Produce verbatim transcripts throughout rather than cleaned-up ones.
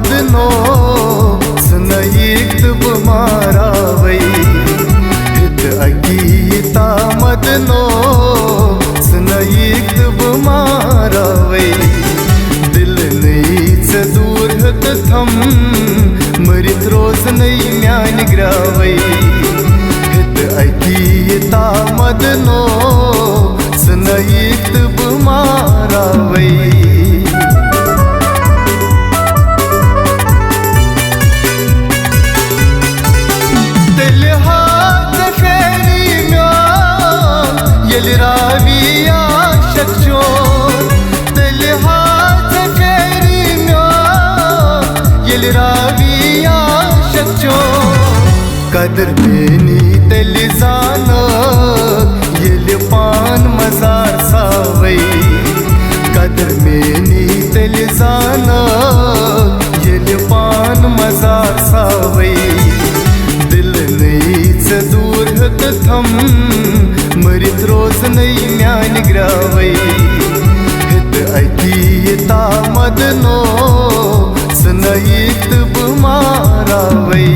مدنو، ژٕ نہ یِکھ تہٕ بہٕ ماراوَے۔ ہِتہٕ اَکی تامَدنو، ژٕ نہ یِکھ تہٕ بہٕ ماراوَے۔ دِلہٕ نٔے ژےٚ دوٗر ہیوٚتہٕ تھَم، مٔرِتھ روزنَے میٛانہِ گرٛاوَے۔ ہِتہٕ اَکی تامَدنو، ژٕ نہ یِکھ تہٕ بہٕ ماراوَے۔ تیٚلہِ ہا ژےٚ پھیری میون، ییٚلہِ راوی عاشق چون۔ تیٚلہِ ہا ژےٚ پھیری میون، ییٚلہِ راوی عاشق چون۔ قدر میٛٲنی تیٚلہِ زانہٕ، ییٚلہِ پان مزار ساوَے۔ قدر میٛٲنی تیٚلہِ زانہٕ، ییٚلہِ پان مزار ساوَے۔ دِلہٕ نٔے ژےٚ دوٗر ہیوٚتہٕ تھَم، مٔرِتھ روزنَے میٛانہِ گرٛاوَے۔ ہِتہٕ اَکی تامَدنو، ژٕ نہ یِکھ تہٕ بہٕ ماراوَے۔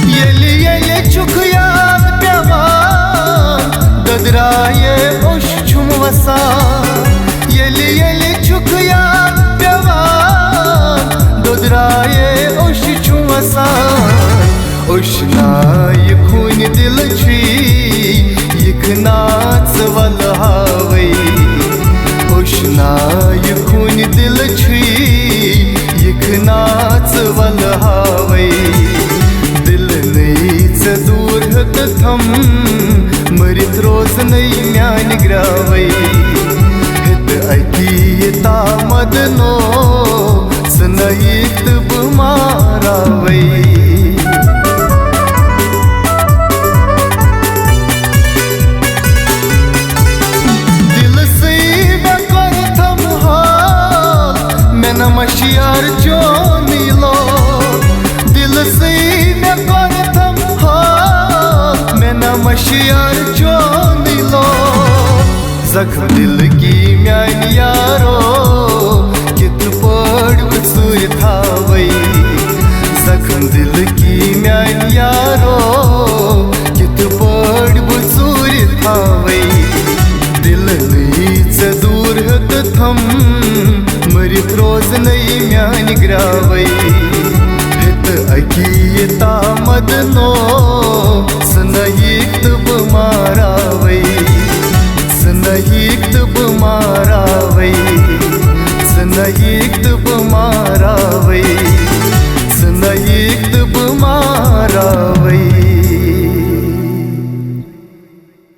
ییٚلہِ، ییٚلہِ چھُکھ یاد پٮ۪وان، دۄدرایے اوٚش چھُم وَسان۔ ییٚلہِ، ییٚلہِ چھُکھ یاد پٮ۪وان، دۄدرایے اوٚش چھُم وَسان۔ اوٚشنایہِ خوٗنہِ دِلہٕ چھُے، یِکھ ناژ وَلہٕ ہاوَے۔ اوٚشنایہِ خوٗنہِ دِلہٕ چھُے، یِکھ ناژ وَلہٕ ہاوَے۔ دِلہٕ نٔے ژےٚ دوٗر ہیوٚتہٕ تھَم، مٔرِتھ روزنَے میٛانہِ گرٛاوَے۔ ہِتہٕ اَکی تامَدنو، ژٕ نہ یِکھ تہٕ بہٕ ماراوَے۔ دِلہٕ سٕے مےٚ کوٚر تھَم حال، مےٚ نہ مَشیار چونٕے لوگ۔ دِلہٕ سٕے مےٚ کوٚر تھَم حال، مےٚ نہ مَشیار چونٕے لوگ۔ زخم دل کی میانہِ یارو، کِتھ پٲٹھۍ بہٕ ژوٗرِ تھاوَے؟ زخم دل کی میانہِ یارو، کِتھ پٲٹھۍ بہٕ ژوٗرِ تھاوَے؟ دِلہٕ نٕے ژےٚ دوٗر ہیوٚتہٕ تھَم، مٔرِتھ روزنَے میانہِ گرٛاوَے۔ ہیٚتہٕ اَکی یہِ تامَدنو، ژٕ نہ یِکھ تہٕ بہٕ ماراوَے۔ ژٕ نہ یِکھ تہٕ بہٕ ماراوَے۔ ژٕ نہ یِکھ تہٕ بہٕ ماراوَے۔